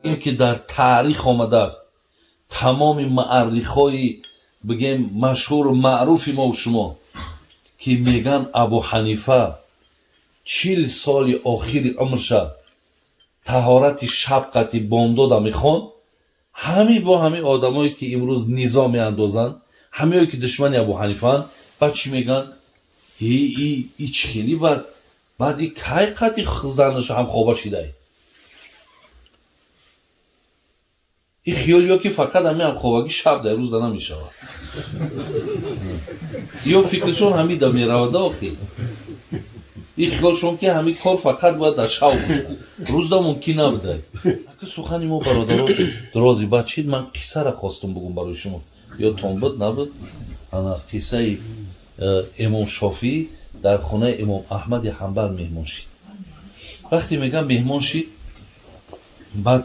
Ки дар таърих омадааст, тамоми муаррихҳои, бигем, машҳуру маъруфи мо шумо, ки меган Абу Ҳанифа 40 соли охири умрша таҳорати шаб қати бомдода мехонд, ҳами бо ҳами одамое, ки имрӯз низом меандозанд, ҳамиое, ки душмани Абу Ҳанифаанд, баъд чӣ мегӯянд? И чӣ хели баъд и кай қати занаша ҳамхоба шидай? И хиёл ё ки фақат ҳами ҳамхобагӣ шаб дар рӯза намешавад, ё фикршон ҳамида меравада. Охи, и хиёлшон, ки ҳами кор фақат бояд дар шав бошад, рӯзда мумкин набудай. Ака, сухани мо, бародаро, дрози баъд чид, ман қиссара хостум бугум барои шумо, ёдтон буд, набуд? Ана қиссаи имом Шофиӣ дар хонаи имом Аҳмади Ҳанбал меҳмон шид. Вақте мегам меҳмон шид, баъд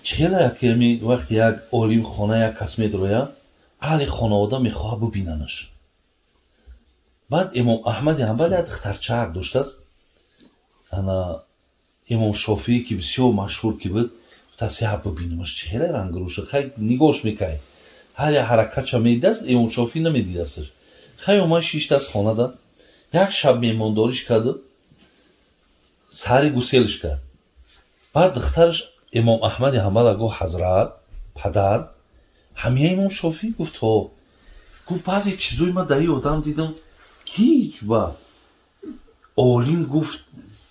чела яками вақте як олим хона як кас медрояд, аҳли хонавода мехоҳад бубинанаш. Баъд имом Аҳмади Ҳанбал як духтарчаак доштааст. Ана имом Шофиӣ, ки бисёр машҳур ки буд, гуфтааст: «Я бубинамаш, чӣ хеле рангрӯша». Хай, нигоҳш мекард, ҳар як ҳаракатша медидааст, имом Шофиӣ намедидасташ. Хай, омад, шиштааст хонада, як шаб меҳмондориш карду сари гуселш кард. Баъд духтараш имом Аҳмади Ҳанбала гуфт: «Ҳазрат, падар, ҳамия имом Шофиӣ?» Гуфт: «Ҳо». Гуфт: «Баъзе чизои ман дар ин одам дидам, ҳеҷ ба олим, гуфт,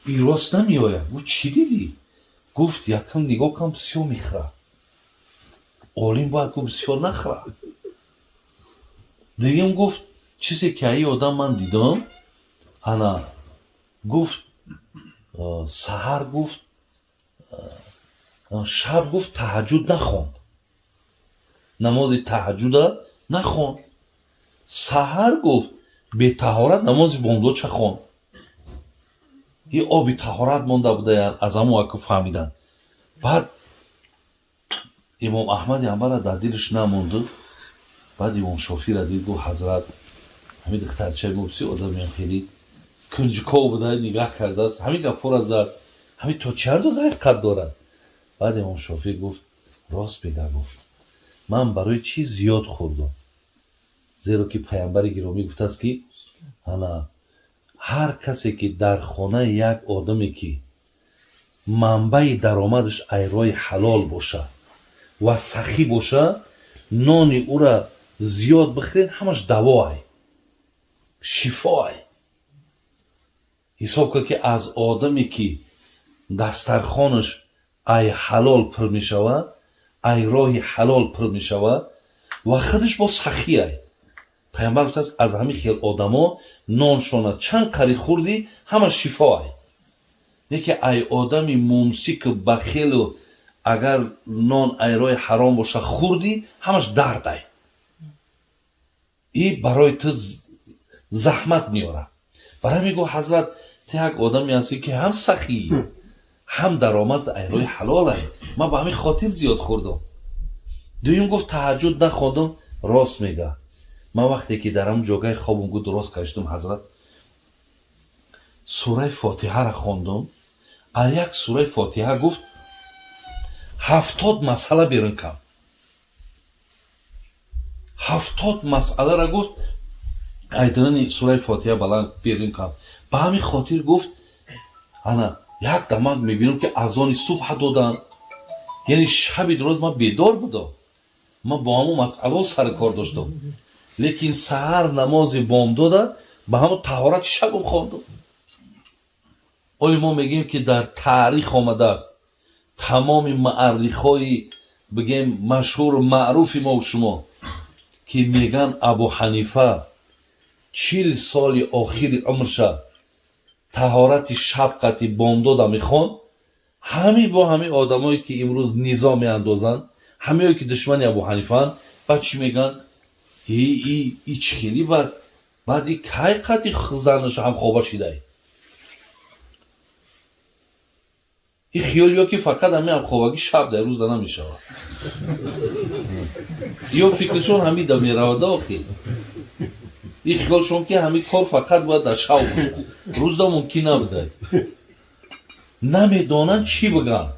бирост намеояд». Гуфт: «Чӣ дидӣ?» Гуфт: «Якам нигоҳ кам, бисёр мехӯрад. Олим бояд, гуфт, бисёр нахӯрад». Дуюм, гуфт, чизе ки аи одам ман дидам, ана, гуфт, саҳар, гуфт, шаб, гуфт, таҳаҷҷуд нахонд, намози таҳаҷҷуда нахонд. Саҳар, гуфт, бетаҳорат намози бомдодша хонд. И оби таҳорат монда будаян аз ҳамон аку фаҳмидан. Баъд имом Аҳмади Ҳанбала дар дилаш намонду. Баъд имом Шофиира дид, гуфт: «Ҳазрат, ҳамин духтарчаи мо бисёр одамиам хеле кунҷков буда, нигаҳ кардааст, ҳамин гапҳоро зад, ҳамин то чӣ андоза ҳақиқат дорад?» Баъд имом Шофӣ гуфт: «Рост бега». Гуфт: «Ман барои чӣ зиёд хӯрдам? Зеро ки паямбари гиромӣ гуфтааст, ки ана ҳар касе, ки дар хонаи як одаме, ки манбаи даромадаш айрои ҳалол боша ва сахӣ боша, нони ӯра зиёд бихӯред, ҳамаш давоай, шифоай. Ҳисоб кар, ки аз одаме, ки дастархонаш ай ҳалол пур мешавад, ай роҳи ҳалол пур мешавад ва худаш бо сахиай, паямбар гуфтааст, аз ҳамин хел одамо ноншона чанд қари хӯрдӣ, ҳама шифоай. Не ки ай одами мумсику бахелу агар нон ай роҳи ҳаром боша хӯрдӣ, ҳамаш дардай и барои ту заҳмат меорад». Барои мегӯ: «Ҳазрат, ту як одаме ҳастӣ, ки ҳам сахӣ, ҳам даромад ай роҳи ҳалолай. Ман ба ҳамин хотир зиёд хӯрдам». Дуюм, гуфт, таҳаҷҷуд нахондам. Рост мега. Ман вақте ки дар ҳамн ҷогаи хобам, гу, дурост кашидам, ҳазрат, сураи Фотиҳаро хондум. А як сураи Фотиҳа, гуфт, 70 масъала берун кам, 70 масъалара, гуфт, айдани сураи Фотиҳа баланд берун кам. Ба ҳамин хотир, гуфт, ана як дамак мебинам, ки азони субҳа доданд, яъне шаби дуроз ман бедор будам, ман бо ҳамон масъалао сари кор доштам, лекин саҳар намози бомдода ба ҳамон таҳорати шабам хондам». Оли мо мегӯем, ки дар таърих омадааст, тамоми муаррихҳои, бигем, машҳуру маъруфи мо шумо, ки меган Абу Ҳанифа 40 соли охири умрша таҳорати шаб қати бомдода мехонд, ҳами бо ҳами одамое, ки имрӯз низом меандозанд, ҳамиое, ки душмани Абу Ҳанифаанд, баъд чӣ мегӯянд? И чӣ хели баъд и кай қати занаша ҳамхоба шидай? И хиёл ё ки фақат ҳами ҳамхобагӣ шаб дар рӯза намешавад, ё фикршон ҳамида меравада. Охи, и хиёлшон, ки ҳами кор фақат бояд дар шав бошад, рӯзда мумкин набудай. Намедонанд чӣ бигӯянд.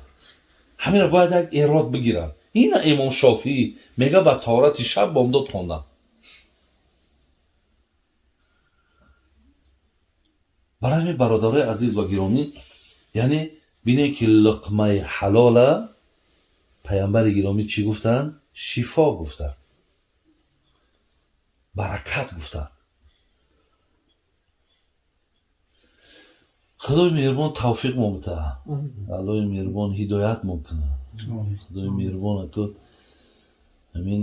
Ҳаминро бояд як эрод бигиранд. Ина Имом Шофиӣ мега, ба таҳорати шаб бомдод хондам. Барои ҳамин, бародарои азиз ва гиромӣ, яъне бинед, ки луқмаи ҳалола паямбари гиромӣ чӣ гуфтанд? Шифо гуфтанд, баракат гуфтанд. Худои меҳрубон тавфиқ мо бита, Аллоҳи меҳрубон ҳидоят мо кунад. Худои меҳрубон аку ҳамин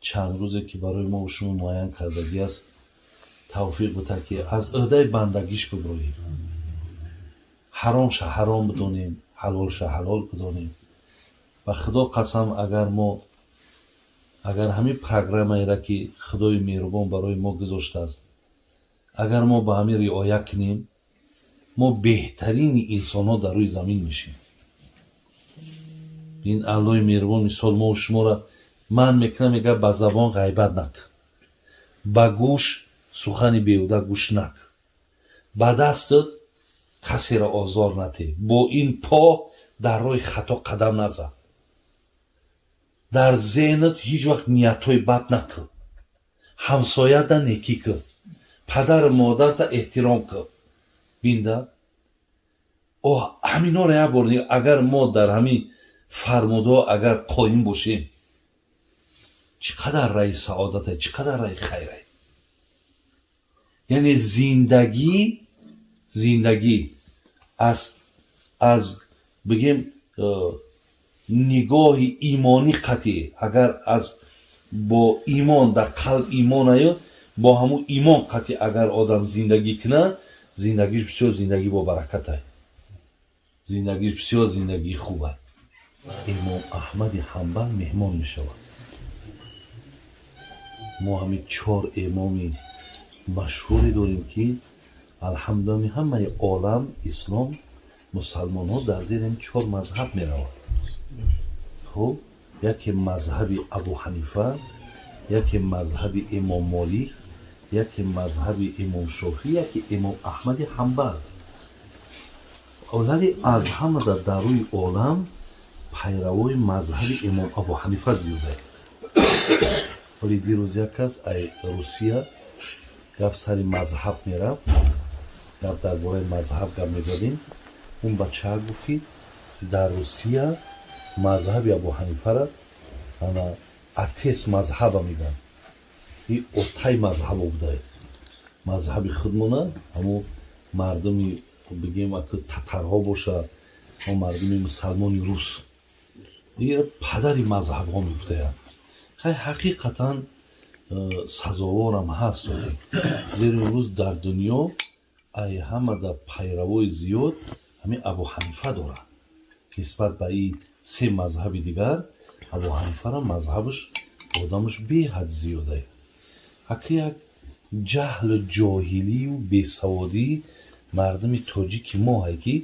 чанд рӯзе, ки барои мо шумо муайян кардагӣ аст, тавфиқ бита, ки аз ӯҳдаи бандагиш биброем, ҳаромша ҳаром бидонем, ҳалолша ҳалол бидонем. Ба Худо қасам, агар мо агар ҳамин программаеро, ки Худои меҳрубон барои мо гузоштааст, агар мо ба ҳамин риоя кунем, мо беҳтарини инсонҳо дар рӯи замин мешем. Ин Аллоҳи меҳрубон мисол мо шуморо манъ мекунам, мега: ба забон ғайбат накун, ба гӯш сухани беҳуда гӯш накун, ба дастат касеро озор натеҳ, бо ин по дар роҳи хато қадам назан, дар зеҳнат ҳеҷ вақт ниятҳои бад накун, ҳамсояда некӣ кун, падару модарта эҳтиром кун. Бинда, о ҳаминҳоро як бор агар мо дар ҳамин фармудҳо агар қоим бошем, чӣ қадар раи саодате, чӣ қадар раи хайре. Яъне зиндагӣ аз бигем нигоҳи имонӣ қатъӣ, агар аз бо имон дар қалб имонаю бо ҳамун имон қатъӣ агар одам зиндагӣ кунад, зиндагиш бисёр зиндагӣ бобаракатай, зиндагиш бисёр зиндагии хубай. Имом Аҳмади Ҳанбал меҳмон мешавад. Мо ҳамин чор имоми машҳуре дорем, ки алҳамдулилла ҳамаи олам ислом, мусалмонҳо дар зери ҳамин чор мазҳаб мераванд. Хуб, яке мазҳаби Абу Ҳанифа, яке мазҳаби Имом Молик, яке мазҳаби Имом Шофӣ, яке Имом Аҳмади Ҳанбал. Вале аз ҳама дар рӯи олам пайравои мазҳаби Имом Абу Ҳанифа зиёда. Вале дирӯз як кас ай Русия гап сари мазҳаб мерафт, гап дар бораи мазҳаб гап мезадем. Он бачаа гуфт, ки дар Русия мазҳаби Абу Ҳанифара ана отец мазҳаба мегӯянд, и отай мазҳабо будай. Мазҳаби худмона ҳамо мардуми бигем аку татарҳо боша, мо мардуми мусалмони рус падари мазҳабҳо мегуфтаянд. Хай, ҳақиқатан сазоворам ҳаст, зеро имрӯз дар дунё ай ҳамада пайравои зиёд ҳамин Абу Ҳанифа дорад. Нисбат ба и се мазҳаби дигар Абу Ҳанифара мазҳабаш одамаш беҳад зиёдае. Ҳаққи як ҷаҳлу ҷоҳилию бесаводии мардуми тоҷики мо ҳай, ки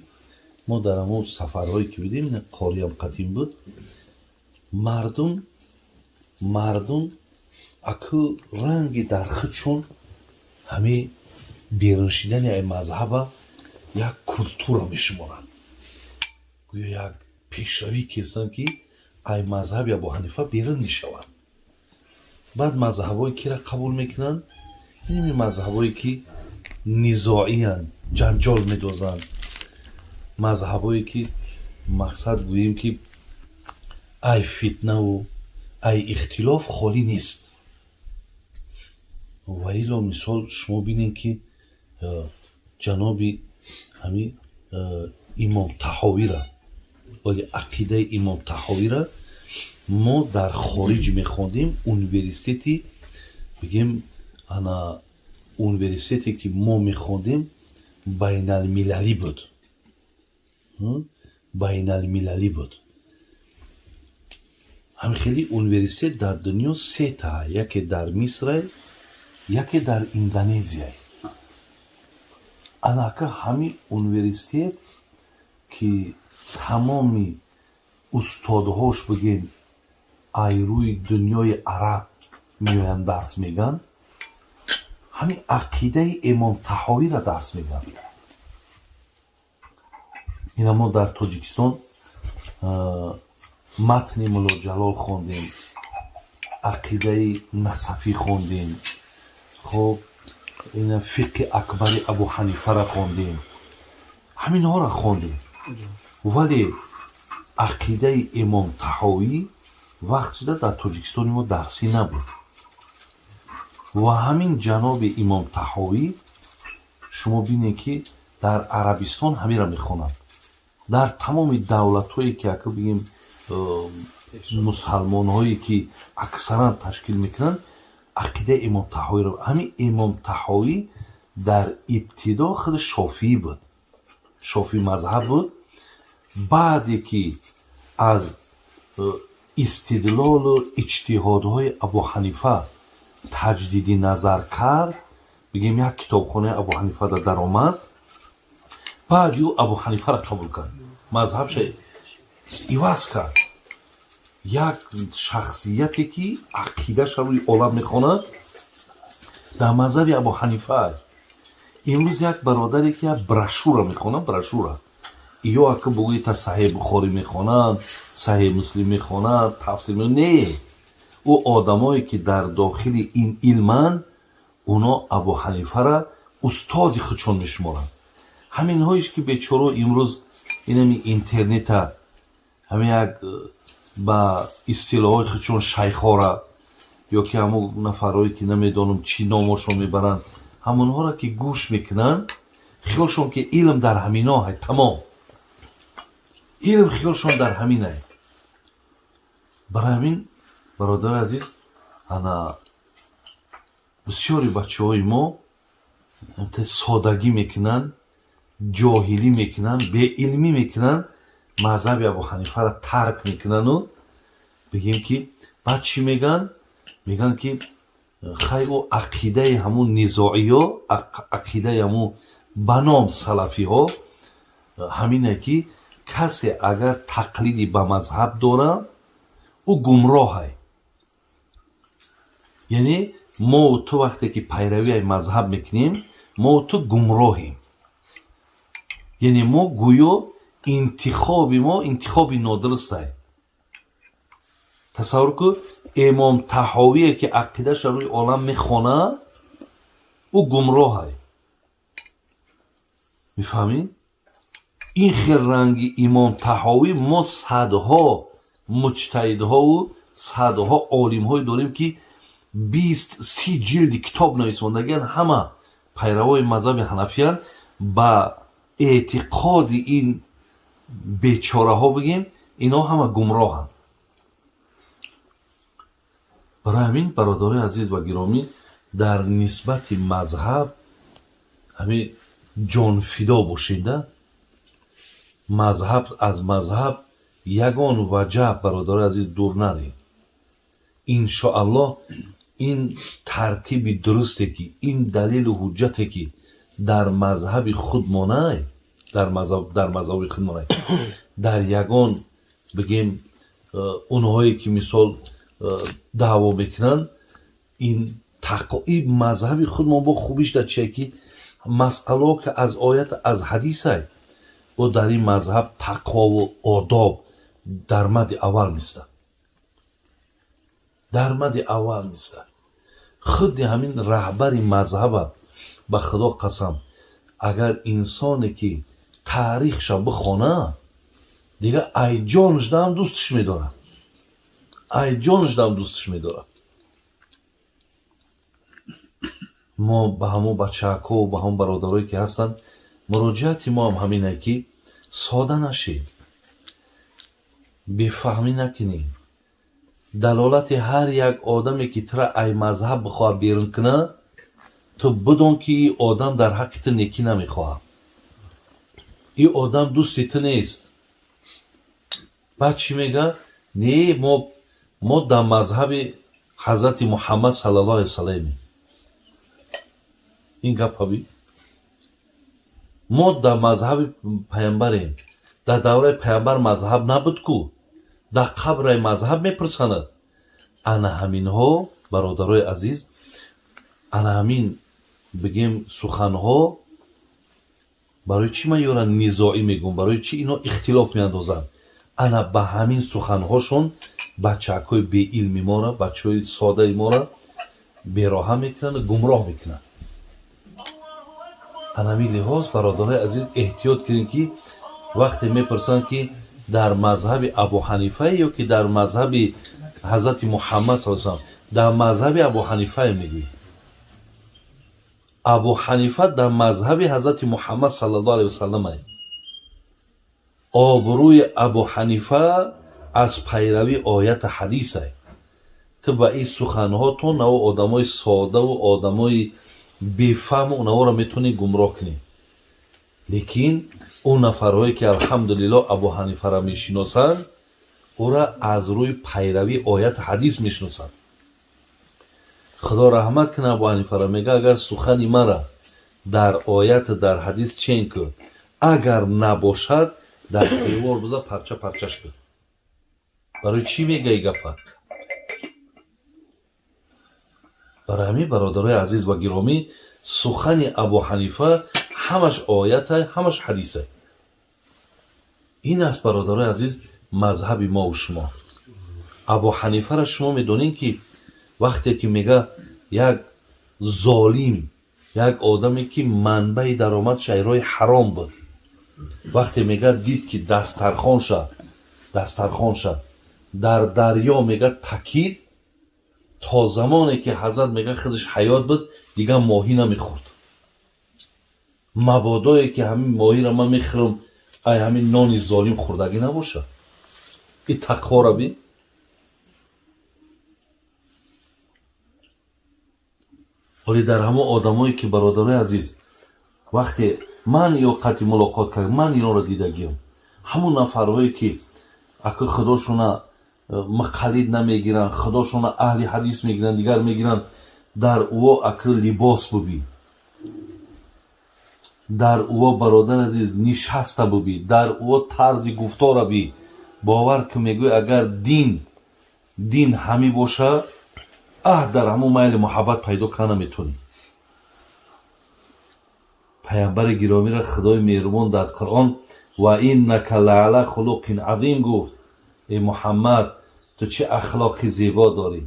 мо дар ҳамон сафарҳое ки будем, қориам қатим буд, мардум аку ранги дар худшон ҳамин берун шидани ай мазҳаба як культура мешуморанд, гӯё як пешравӣ кестанд, ки ай мазҳаби Абу Ҳанифа берун мешаванд. Баъд мазҳабҳое кира қабул мекунанд? Инами мазҳабҳое, ки низоиянд, ҷанҷол медозанд, мазҳабҳое, ки мақсад гӯем, ки ай фитнаву ай ихтилоф холӣ нест. Ва ило мисол шумо бинед, ки ҷаноби ҳамин Имом Таҳовира, вале ақидаи Имом Таҳовира мо дар хориҷ мехондем. Университети бигем ана университете, ки мо мехондем, байналмилалӣ буд, байналмилалӣ буд. Ҳамин хели университет дар дунё сета: яке дар Мисрай, яке дар Индонезияй. Анака ҳамин университет, ки тамоми устодҳош бигем ай рӯи дунёи араб меоянд, дарс мегӯянд, ҳамин ақидаи Имом Таҳовиро дарс мегӯянд. Ина мо дар Тоҷикистон Матни Мулло Ҷалол хондем, ақидаи Насафӣ хондем, хоб, ина фиқҳи акбари Абу Ҳанифара хондем, ҳаминҳоро хондем. Вале ақидаи Имом Таҳовӣ вақт шуда дар Тоҷикистони мо дарсӣ набуд. Ва ҳамин ҷаноби Имом Таҳовӣ, шумо бинед, ки дар Арабистон ҳаминро мехонанд, дар тамоми давлатҳое ки, ака, бигем, мусалмонҳое ки аксаран ташкил мекунанд, ақидаи Имом Таҳовиро. Ҳамин Имом Таҳовӣ дар ибтидо худ шофиӣ буд, шофиӣ мазҳаб буд. Баъде ки аз истидлолу иҷтиҳодҳои Абу Ҳанифа таҷдиди назар кард, бигем, як китобхонаи Абу Ҳанифада даромад, баъд ӯ Абу Ҳанифаро қабул кард, мазҳабша иваз кард. Як шахсияте ки ақидаша рӯи олам мехонад, дар мазҳаби Абу Ҳанифа. Имрӯз як бародаре ки як брошюра мехонад, брошюра ё, ака, бугӯи та Саҳеҳ Бухорӣ мехонанд, Саҳеҳ Муслим мехонанд, тафсир, не, ӯ одамое ки дар дохили ин илманд, оно Абу Ҳанифара устоди худшон мешуморанд. Ҳаминҳоеш ки бечоро имрӯз инами интернета, ҳамин як ба истилоҳои худшон шайхора ё ки ҳамон нафарҳое ки намедонам чӣ номошон мебаранд, ҳамонҳоро ки гӯш мекунанд, хиёлшон ки илм дар ҳамино ҳай, тамом, илм хиёлшон дар ҳаминай. Барои ҳамин, бародари азиз, ана бисёри бачаҳои мо содагӣ мекунанд, ҷоҳилӣ мекунанд, беилмӣ мекунанд, мазҳаби Абу Ҳанифаро тарк мекунану бигем ки баъд чӣ мегӯянд? Мегӯянд ки хай, ӯ ақидаи ҳамун низоиё, ақидаи ҳамун ба ном салафиҳо ҳамине ки касе агар тақлиди ба мазҳаб дорад, ӯ гумроҳай. Яъне мо ту вақте ки пайравии мазҳаб мекунем, мо ту гумроҳем, яъне мо гӯё интихоби мо интихоби нодурустай. Тасаввур кун, Имом Таҳовие ки ақидаша рӯи олам мехонад, ӯ гумроҳай. Мефаҳмӣ? Ин хел ранги Имом Таҳовӣ мо садҳо муҷтаҳидҳову садҳо олимҳое дорем, ки 20-30 ҷилди китоб нависондагиан, ҳама пайравои мазҳаби ҳанафиян. Ба эътиқоди ин бечораҳо, бигем, инҳо ҳама гумроҳанд. Барои ҳамин, бародарои азиз ва гиромӣ, дар нисбати мазҳаб ҳамин ҷонфидо бошеда. Мазҳаб, аз мазҳаб ягон ваҷаб, бародарои азиз, дур наред. Иншоаллоҳ, ин тартиби дурусте ки, ин далелу ҳуҷҷате ки дар мазҳаби худ монай, дар мазҳаби худ монай, дар ягон, бигем, онҳое ки мисол даъво мекунанд, ин тақои мазҳаби худмон бо хубиш дар чие ки масъалао ки аз оят, аз ҳадисай, бо дар ин мазҳаб тақвову одоб дар мадди аввал мистад, дар мадди аввал мистад. Худи ҳамин раҳбари мазҳаба, ба Худо қасам, агар инсоне ки таърихша бихона, дигар айҷонашдаам дӯстш медорад, айҷонашдаам дӯстш медорад. Мо ба ҳамон бачаакҳо, ба ҳамон бародарое ки ҳастанд, муроҷиати мо ҳам ҳамине ки сода нашед, бефаҳмӣ накунед. Далолати ҳар як одаме ки тура ай мазҳаб бихоҳад берун кунад, ту бидон ки ин одам дар ҳаққи ту некӣ намехоҳад, ин одам дӯсти ту нест. Баъд чӣ мегӯяд? Не, мо дар мазҳаби ҳазрати Муҳаммад саллаллоҳу алайҳи васалламем. Ин гапа би, мо дар мазҳаби паямбарем. Дар давраи паямбар мазҳаб набуд ку, дар қабраи мазҳаб мепурсанад. Ана ҳаминҳо, бародарои азиз, ана ҳамин, бигем, суханҳо. Барои чӣ ман ёра низоӣ мегӯм? Барои чӣ ино ихтилоф меандозанд? Ана ба ҳамин суханҳошон бачаакҳои беилми мора, бачаҳои содаи мора бероҳа мекунанд, гумроҳ мекунанд. Анами лиҳоз, бародарои азиз, эҳтиёт кунед, ки вақте мепурсанд, ки дар мазҳаби Абу Ҳанифае ё ки дар мазҳаби ҳазрати Муҳаммад са салам, дар мазҳаби Абу Ҳанифае мегӯӣ. Абу Ҳанифа дар мазҳаби ҳазрати Муҳаммад саллаллоҳу алайҳи васаллам. Обрӯи Абу Ҳанифа аз пайравӣ оята ҳадисай. Ту ба ин суханҳо то наво одамои содаву одамои бефаҳму унаворо метавонӣ гумроҳ кунӣ. Лекин он нафарҳое, ки, алҳамдулиллоҳ, Абу Ҳанифаро мешиносанд, ӯра аз рӯи пайравии оят ҳадис мешиносанд. Худо раҳмат кунад Абу Ҳанифаро, мега: «Агар сухани мара дар оят, дар ҳадис чен кун, агар набошад, дар девор биза, парча парчаш кун». Барои чӣ мегаи гапа? Барои ҳамин, бародарои азиз ва гиромӣ, сухани Абу Ҳанифа ҳамаш оята, ҳамаш ҳадиса. Ин аст, бародарои азиз, мазҳаби мову шумо. Абу Ҳанифаро шумо медонед, ки вақте ки мега як золим, як одаме, ки манбаи даромадаш айрои ҳаром буд, вақте мега дид, ки дастархонша дар дарё мега такид, то замоне ки ҳазрат мега худаш ҳаёт буд, дигар моҳӣ намехӯрд. Мабодое ки ҳамин моҳиро ман мехӯрам, ай ҳамин нони золим хӯрдагӣ набошад. И тақвора бин. Вале дар ҳамон одамое, ки, бародарои азиз, вақте ман ё қатъи мулоқот кард, ман инҳоро дидагиам, ҳамон нафарҳое, ки ака худошона муқаллид намегиранд, худошона аҳли ҳадис мегиранд, дигар мегиранд, дар ӯо ака либос бубин, дар ӯо, бародар азиз, нишаста бубӣ, дар ӯо тарзи гуфтора би, бовар ки мегӯй, агар дин ҳамӣ боша, аҳ, дар ҳамон майли муҳаббат пайдо карда наметавонӣ. Паямбари гиромиро Худои меҳрубон дар Қуръон «Ва иннака лаала хулуқин азим» гуфт. Эй Муҳаммад, ту чӣ ахлоқи зебо дорӣ!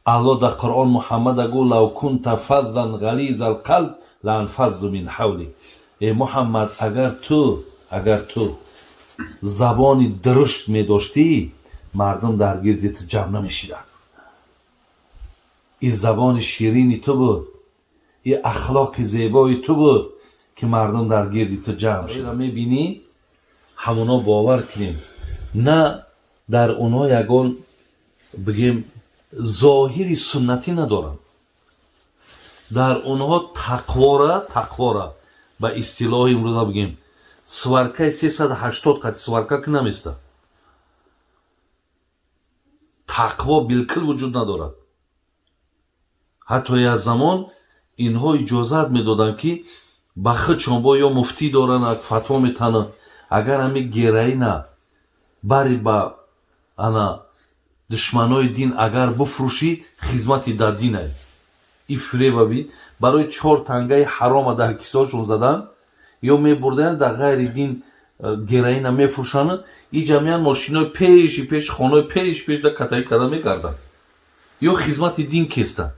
Алло дар Қуръон Муҳаммада гуфт: «Лав кунта фаззан ғализа алқалб лаанфаззу мин ҳавлик». Эй Муҳаммад, агар ту забони дурушт медоштӣ, мардум дар гирди ту ҷамъ намешиданд. Ин забони ширини ту буд, ин ахлоқи зебои ту буд, ки мардум дар гирди ту ҷамъ шуд. Мебинӣ, ҳамоно бовар кунем, на дар онҳо ягон, бигем, зоҳири суннатӣ надоранд. Дар онҳо тақвора, ба истилоҳи имрӯза бигем, сваркаи 380 қати сварка ки наместа, тақво билкул вуҷуд надорад. Ҳатто як замон инҳо иҷозат медоданд, ки ба худшон бо ё муфтӣ доранд, фатво метананд, агар ҳами героина бари ба ана душманои дин агар буфрӯшӣ, хизмати дар динай. И фиребаби барои чор тангаи ҳарома дар кисоашон задан ё мебурдаянд, дар ғайри дин героина мефурӯшанд. И ҷамъият мошинои пеши пеш, хонаи пеши пеш да катаӣ карда мегарданд ё хизмати дин кестанд.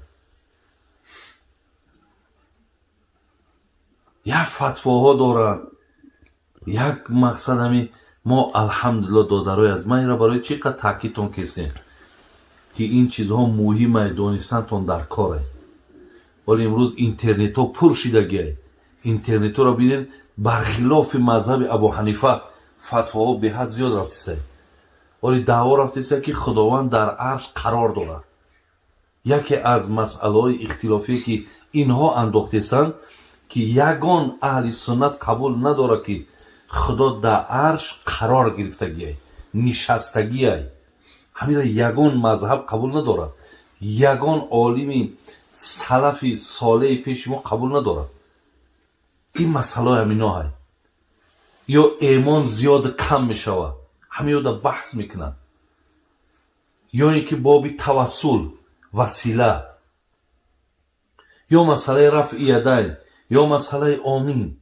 Як фатвоҳо доранд, як мақсад. Ҳами мо, алҳамдулилло, додарои аз ман, инро барои чӣ қадр таъкидтон кестем, ки ин чизҳо муҳимай, донистантон дар корай. Вале имрӯз интернетҳо пур шидагиай. Интернетҳоро бинед, бархилофи мазҳаби Абу Ҳанифа фатвоҳо беҳад зиёд рафтисай. Вале даъво рафтиса, ки Худованд дар арш қарор дорад. Яке аз масъалаҳои ихтилофие, ки инҳо андохтесанд, ки ягон аҳли суннат қабул надорад, ки Худо дар арш қарор гирифтагиай, нишастагиай. Ҳамира ягон мазҳаб қабул надорад, ягон олими салафи солеҳи пеши мо қабул надорад. Ин масъалаҳои ҳаминоҳай. Ё эмон зиёду кам мешавад, ҳамиёда баҳс мекунанд, ё ин ки боби тавассул, васила, ё масъалаи рафъи ядайн, ё масъалаи омин.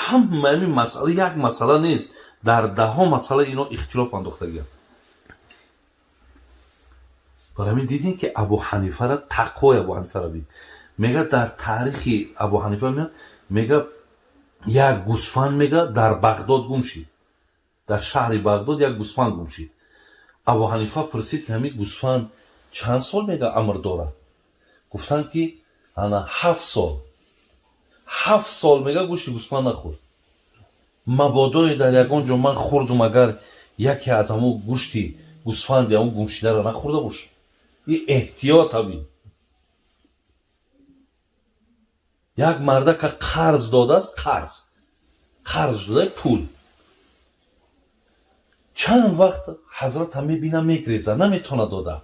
Ҳама ҳамин масъала як масъала нест. Дар даҳҳо масъала ино ихтилоф андохтагианд. Барои ҳамин дидем, ки Абу Ҳанифара, тақвои Абу Ҳанифара бид. Мега, дар таърихи Абу Ҳанифа мега, як гӯсфанд, мега, дар Бағдод гум шид. Дар шаҳри Бағдод як гӯсфанд гум шид. Абу Ҳанифа пурсид, ки ҳамин гӯсфанд чанд сол, мега, амр дорад? Гуфтанд, ки ана 7 сол. 7 сол, мега, гӯшти гӯсфанд нахӯрд. Мабодое дар ягон ҷо ман хӯрдум, агар яке аз ҳамун гӯшти гӯсфанди ҳамун гумшидаро нахӯрда бошам. И эҳтиёт ҳамин. Як мардака қарз додааст, қарз дода, пул. Чанд вақт ҳазрата мебина, мегреза, наметавонад дода.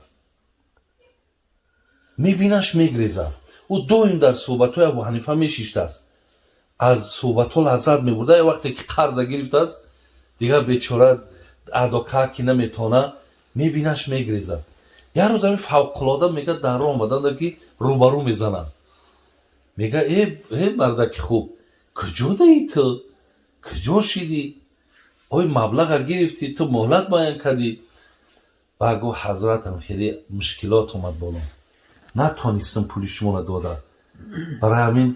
Мебинаш, мегреза. Ӯ доим дар суҳбатҳои Абу Ҳанифа мешиштааст, аз суҳбатҳо лаззат мебурда. Вақте ки қарза гирифтааст, дигар бечора адо ки наметавона, мебинаш, мегреза. Як рӯз ҳамин фавқулода, мега, дар роҳ омаданда, ки рӯбарӯ мезананд. Мега: Э, мардаки хуб, куҷо даи ту? Куҷо шидӣ? Ой, маблаға гирифтӣ, ту муҳлат муайян кардӣ. Ба гуфт: Ҳазратам, хеле мушкилот омад боло, натонистам пули шуморо дода. Барои ҳамин,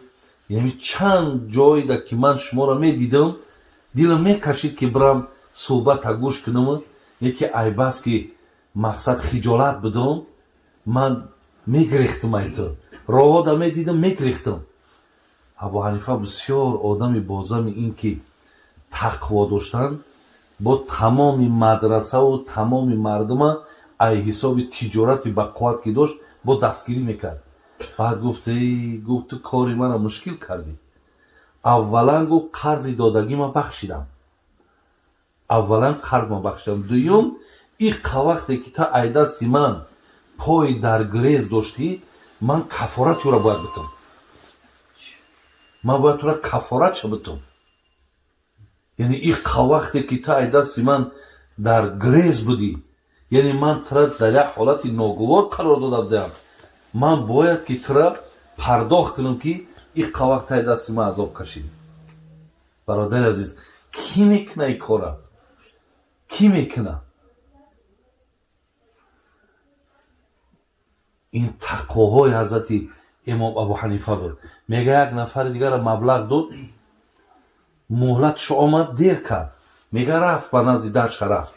яъне, чанд ҷойда ки ман шуморо медидам, дилам мекашид, ки бирам суҳбата гӯш кунам, яке айбаст, ки мақсад хиҷолат будам, ман мегирехтам. Ай ту роҳода медидам, мегирехтам. Абу Ҳанифа бисёр одами бозами ин ки тақво доштан, бо тамоми мадрасаву тамоми мардума ай ҳисоби тиҷорати бақувват ки дошт, бо дастгирӣ мекард. Баъд гуфт: Эй, гуфт, ту кори маро мушкил кардӣ. Аввалан, гуфт, қарзи додагима бахшидам, аввалан қарз ма бахшидам. Дуюм, иққа вақте ки ту ай дасти ман пой дар грез доштӣ, ман кафорати ӯро бояд битам, ман бояд тура кафоратша битам. Яъне иққа вақте ки ту ай дасти ман дар грез будӣ, яъне ман тура дар як ҳолати ногувор қарор дода будам, ман бояд ки тура пардохт кунам, ки иққа вақт ай дасти ман азоб кашидӣ. Бародари азиз, кӣ мекуна ин кора? Кӣ мекуна? Ин тақвоҳои ҳазрати имом Абу Ҳанифа буд. Мега, як нафари дигара маблағ дод, муҳлатшо омад, дер кард. Мега, рафт ба назди дарша, рафт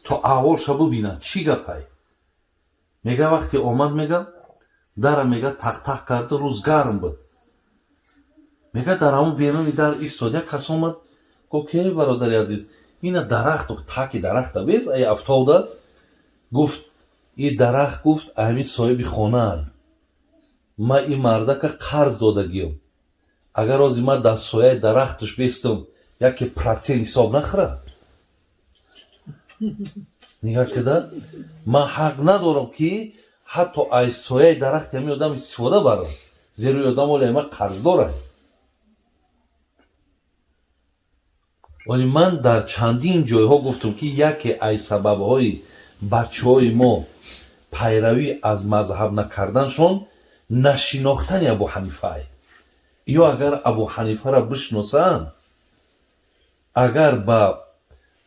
то аҳволша бубинад, чӣ гапай. Мега, вақте омад, мега, дара, мега, тақтақ карду, рӯз гарм буд. Мега, дар ҳамон беруни дар истод. Як кас омад, гуфт ки: Бародари азиз, ина дарахт, таки дарахта бес ай афтода. Гуфт: И дарахт, гуфт, ҳамин соҳиби хонаай. Ма ин мардака қарз додагиём. Агар ози ман дар сояи дарахташ бестам, яке процент ҳисоб нахӯра. Нигаҳ када, ман ҳақ надорам, ки ҳатто аз сояи дарахти ҳамин одам истифода барам, зеро ин одам оли ман қарздорам. Вале ман дар чандин ҷойҳо гуфтам, ки яке аз сабабҳои бачаҳои мо пайравӣ аз мазҳаб накарданшон нашинохтани Абу Ҳанифае. Ё агар Абу Ҳанифаро бишносанд, агар ба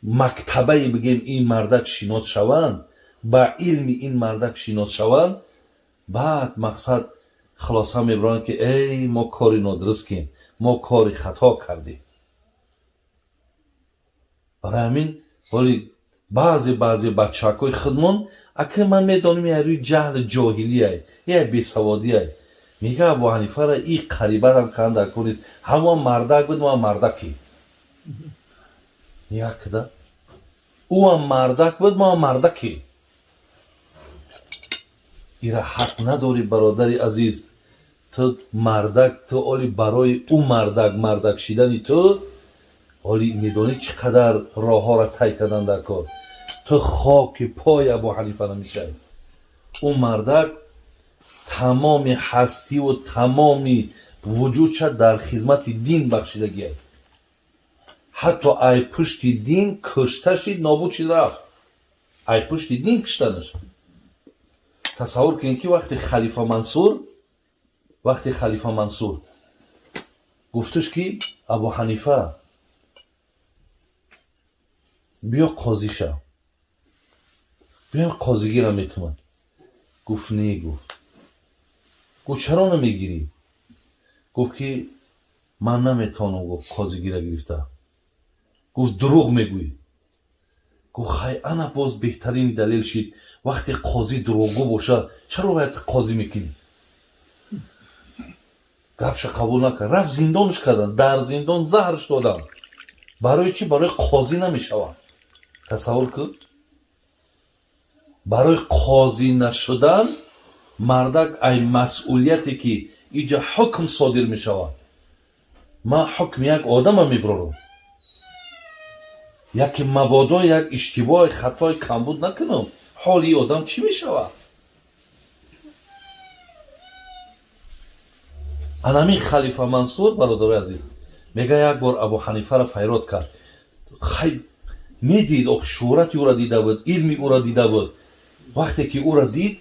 мактабае бигем ин мардак шинос шаванд, ба илми ин мардак шинос шаванд, баъд мақсад хулоса мебаранд, ки эй, мо кори нодуруст кем, мо кори хато кардем. Барои ҳамин ҳоли баъзе бачаҳакҳои худмон, ака, ман медонам, я рӯи ҷаҳли ҷоҳилияй, я бесаводияй. Мега, Абу Ҳанифара и қарибарам кан дар кунед, ҳамон мардак буд, мо мардаки. Нигаҳ кида, ӯам мардак буд, мо мардаки. Ира ҳақ надорӣ, бародари азиз. Ту мардак, ту оли барои ӯ мардак мардак шидани ту ҳоли медонӣ, чӣ қадар роҳҳоро тай кардан дар кор. Ту хоки пои Абу Ҳанифа намешавӣ. Ӯ мардак тамоми ҳастиву тамоми вуҷудша дар хизмати дин бахшидагиай. Ҳатто ай пушти дин кушта шид, нобуд шид, рафт. Ай пушти дин куштанаш. Тасаввур кунед, ки вақте халифа Мансур гуфтуш, ки Абу Ҳанифа Биё қозӣ шав, биём қозигира метумад. Гуфт: не. Гуфт, чаро намегирӣ? Гуфт ки ман наметавонам, гуфт, қозигира гирифта. Гуфт: дурӯғ мегӯӣ. Гуфт: хай, ана боз беҳтарин далел шид. Вақте қозӣ дурӯғгӯ бошад, чаро бояд қозӣ мекунӣ? Гапша қабул накард, рафт, зиндонш карданд, дар зиндон заҳрш доданд. Барои чӣ? Барои қозӣ намешавад. Тасаввур кун, барои қозӣ нашудан мардак ай масъулияте ки иҷа ҳукм содир мешавад, ман ҳукми як одама мебарорам, яке мабодо як иштибоҳи, хатои, камбуд накунам, ҳоли ин одам чӣ мешавад? Анамин халифа Мансур, бародарои азиз, мега, як бор Абу Ҳанифаро файрод кард. Хай, медид ох, шӯҳрати ӯро дида буд, илми ӯро дида буд. Вақте ки ӯро дид,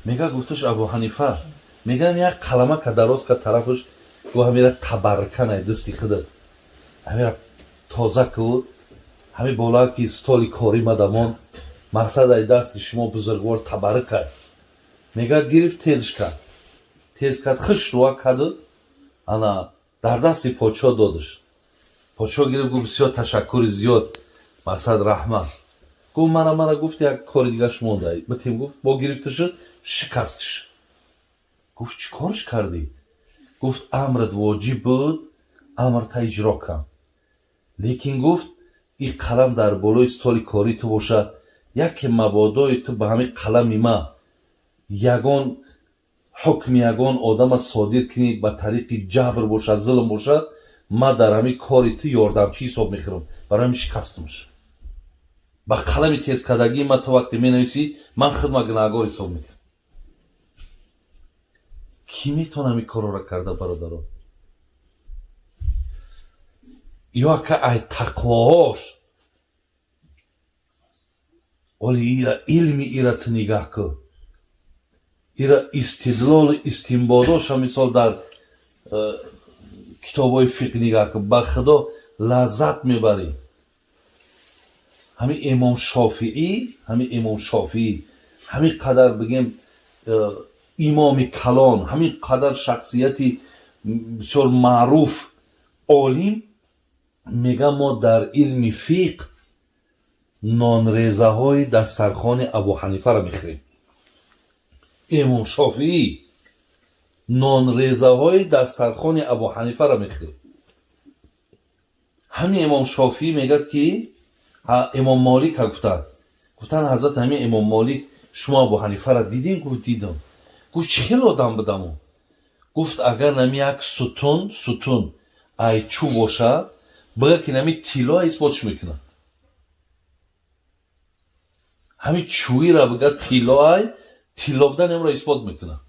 мега, гуфташ: Абу Ҳанифа, меган, як қаламака дароз кард тарафаш, гуфт: ҳамира табарруканай, дасти худат ҳамира тоза ку, ҳами болаа ки столи корӣ мадамон, мақсад ай дасти шумо бузургвор табаррукай. Мега, гирифт, тезш кард, тез кард, хиш руа карду ана дар дасти подшоҳ додаш. Подшоҳ гирифт, гуфт: бисёр ташаккури зиёд, мақсад, раҳмат. Гуфт: мара, гуфт, як кори дигаш монда битем. Гуфт, бо гирифта шуд, шикастш. Гуфт: чӣ корш кардӣ? Гуфт: амрат воҷиб буд, амрта иҷро кам, лекин, гуфт, ин қалам дар болои столи кории ту бошад, яке мабодои ту ба ҳамин қалами ма ягон ҳукми ягон одама содир кунӣ, ба тариқи ҷабр бошад, зулм бошад, ман дар ҳамин кори ту ёрдамчӣ ҳисоб мехӯрам. Барои ҳамин шикастамш. Ба қалами тезкардагии ман ту вақте менависӣ, ман худма гунаҳгор ҳисоб мекунам. Кӣ метавона ҳамин корҳоро карда, бародаро? Ё ака ай тақвоҳош, оли ира илми ира ту нигаҳ кун, ира истидлолу истинбодоша, мисол, дар китобҳои фиқҳ нигаҳ кун, ба худо лаззат мебарӣ. Ҳамин имом Шофиӣ, ҳамин имом Шофиӣ, ҳамин қадар, бигем, имоми калон, ҳамин қадар шахсияти бисёр маъруф, олим, мега, мо дар илми фиқҳ нонрезаҳои дастархони Абу Ҳанифаро мехӯрем. Имом Шофиӣ нонрезаҳои дастархони Абу Ҳанифаро мехӯрем. Ҳамин имом Шофиӣ мегӯяд ки имом Молика гуфтанд, гуфтанд: ҳазрат, ҳамин имом Молик, шумо Абу Ҳанифаро дидем? Гуфт: дидам. Гуфт: чӣ хел одам будамо? Гуфт: агар нами як сутун ай чӯб бошад, бигӯяд ки нами тилло, исботш мекунад. Ҳамин чӯира бигӯяд тилло, ай тилло будан имро исбот мекунад.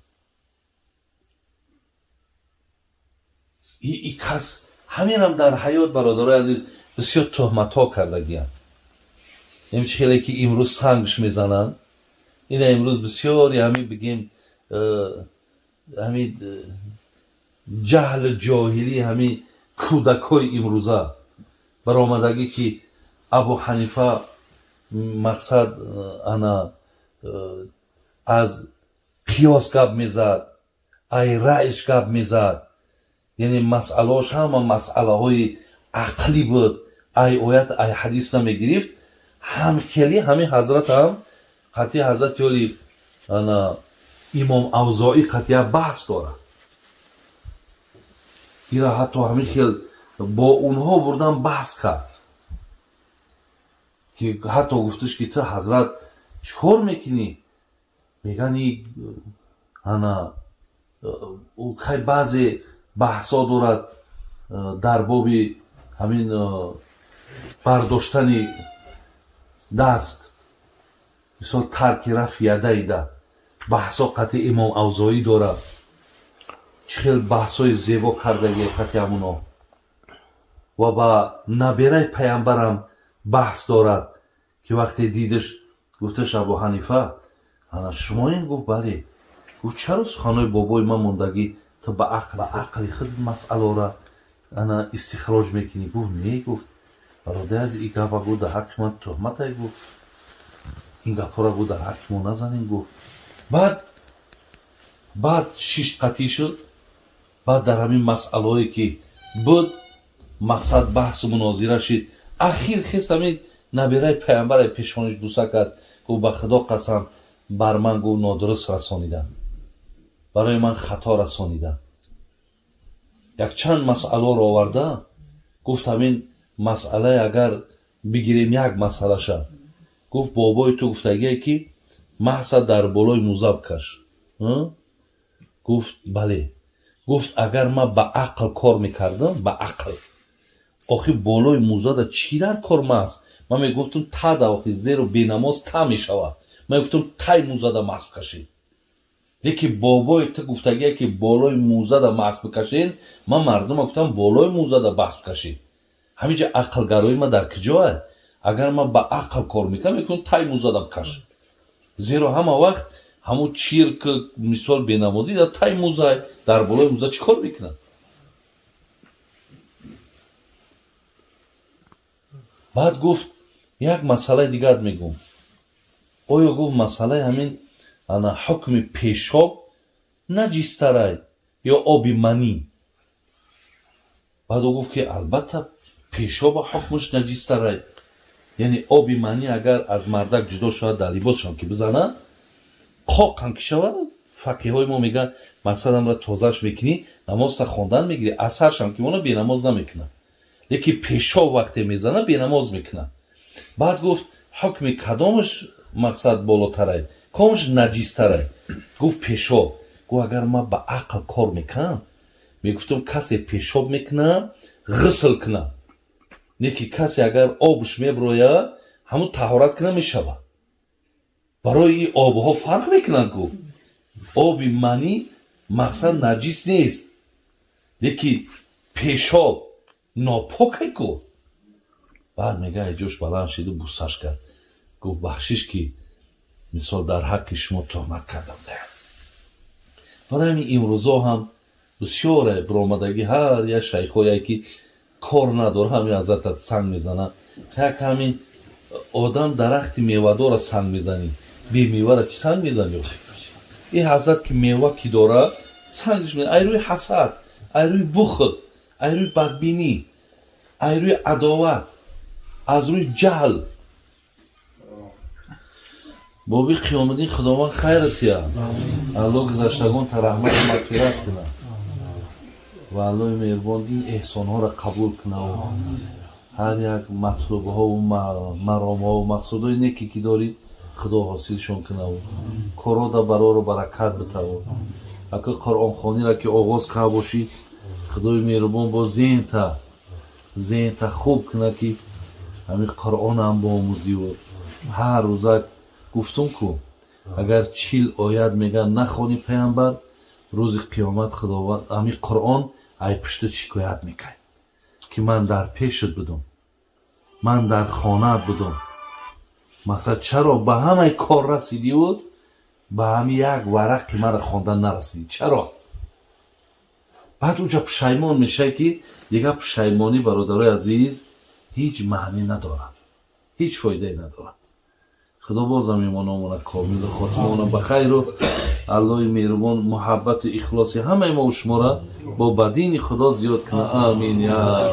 И кас ҳаминам дар ҳаёт, бародарои азиз, бисёр туҳматҳо кардагиянд. Ин чӣ хеле ки имрӯз сангш мезананд, ина имрӯз бисёри ҳамин, бигем, ҳамин ҷаҳлу ҷоҳилӣ, ҳамин кӯдакҳои имрӯза баромадагӣ ки Абу Ҳанифа, мақсад, ана аз қиёс гап мезад, ай раъйш гап мезад, яъне масъалаош ҳама масъалаҳои ақлӣ буд, ай оят, ай ҳадис намегирифт. Ҳам хеле ҳамин ҳазрат ҳам қатъи ҳазрати оли ана имом Авзоӣ қатъия баҳс дорад. Ира ҳатто ҳамин хел бо онҳо бурдан баҳс кард, ки ҳатто гуфташ ки ту, ҳазрат, чӣ кор мекунӣ? Меган, ана хай, баъзе баҳсҳо дорад дар боби ҳамин бардоштани даст, мисол, тарки рафъи ядайда баҳсҳо қатъи имом Авзоӣ дорад. Чӣ хел баҳсҳои зебо кардагие қатъи ҳамуно. Ва ба набераи паямбарам баҳс дорад, ки вақте дидаш, гуфташ: Абу Ҳанифа, ана шумоем? Гуфт: бале. Гуфт: чаро суханҳои бобои ман мондагӣ, ту ба ақли худ масъалора ана истихроҷ мекунӣ? Гуфт: не. Гуфт: Бародари азиз, ин гапа гуфт, дар ҳаққи ман туҳматай, гуфт, ин гапҳоро, гуфт, дар ҳаққи мо назанем, гуфт. Баъд шишт қатъӣ шуд. Баъд дар ҳамин масъалаҳое ки буд, мақсад, баҳсу мунозира шид. Ахир хес ҳамин набираи пайғамбаре пешониш буса кард, гуфт: «Ба Худо қасам, бар ман, гуфт, нодуруст расониданд, барои ман хато расониданд». Якчанд масъаларо оварда гуфт. Ҳамин масъалае агар бигирем, як масъалаша гуфт, бобои ту гуфтагие ки маҳса дар болои мӯза бикаш. Гуфт: «Бале». Гуфт: «Агар ман ба ақл кор мекардам, ба ақл, охи болои мӯзада чӣ дар кор маст? Ман мегуфтам тада, охи зеро бенамоз та мешавад, ман мегуфтам тай мӯзада масҳ кашед. Леки бобои ту гуфтагие ки болои мӯзада масҳ бикашед, ман мардума гуфтам болои мӯзада масҳ бикашед. Ҳаминҷа ақлгарои ман дар куҷоа? Агар ман ба ақл кор мекардам, мегуфтам тай мӯзада бикаш, зеро ҳама вақт ҳамун чирк, мисол, бенамозӣ дар тай мӯзай, дар болои мӯза чӣ кор мекунад?» Баъд гуфт: «Як масъалаи дигарат мегӯм. Оё, гуфт, масъалаи ҳамин ана ҳукми пешоб наҷистарай ё оби манӣ?» Баъд ӯ гуфт ки албатта пешоба ҳукмаш наҷистарай, яъне оби манӣ агар аз мардак ҷудо шавад, дар либосшон ки бизанад, қоқам ки шавад, фақиҳои мо мегӯянд, мақсадамра тозааш мекунӣ, намозта хондан мегирӣ, асаршам ки мона бенамоз намекунад, леки пешоб вақте мезанад, бенамоз мекунад. Баъд гуфт: «Ҳукми кадомаш, мақсад, болотарай, кадомаш наҷистарай?» Гуфт: «Пешоб». Гуфт: «Агар ман ба ақл кор мекунам, мегуфтам касе пешоб мекунад, ғусл кунад, не ки касе агар обш меброяд, ҳамун таҳорат кунад, мешавад. Барои ин обҳо фарқ мекунанд». Гуфт: «Оби манӣ, мақсад, наҷис нест, леки пешоб нопокай». Гуфт, баъд мега, ҷош баланд шиду бусаш кард, гуфт: «Бахшиш ки, мисол, дар ҳаққи шумо туҳмат кардам». Барои ҳамин имрӯзо ҳам бисёре биромадагӣ, ҳар як шайхое ки кор надора, ҳамин ҳазратат санг мезанад. Як ҳамин одам дарахти мевадора санг мезанӣ, бемевара чӣ санг мезанӣ? Ин ҳазрат ки мева ки дорад, сангш, ай рӯи ҳасад, ай рӯи бухл, ай рӯи бадбинӣ, ай рӯи адоват, аз рӯи ҷаҳл. Боби Қиёмиддин, Худованд хайрат я, Алло гузаштагон та раҳмату мағфират кунад ва Аллои меҳрубон ин эҳсонҳоро қабул кунаву ҳар як матлубҳову маромҳову мақсудҳои неке ки дорӣ, Худо ҳосилшон кунаву корода барору баракат битаву. Ака, қуръонхониро ки оғоз карда бошӣ, Худои меҳрубон бо зеҳнта хуб кунад, ки ҳамин Қуръонам боомӯзиву ҳар рӯза. Гуфтум ку, агар 40 оят мегӯянд нахони паямбар, рӯзи қиёмат Худованд ҳамин Қуръон ай пушта шикоят мекард, ки ман дар пешат будум, ман дар хонаат будум, масалан, чаро ба ҳамаи кор расидиву ба ҳамин як варақи маро хондан нарасидӣ, чаро? Баъд уҷа пушаймон мешавад, ки дигар пушаймонӣ, бародарои азиз, ҳеҷ маънӣ надорад, ҳеҷ фоидае надорад. Худо бозам имономона комилу хотимаона ба хайру Аллоҳи меҳрубон муҳаббату ихлоси ҳамаи мо шуморо бо ба дини Худо зиёд кунад. Амин я.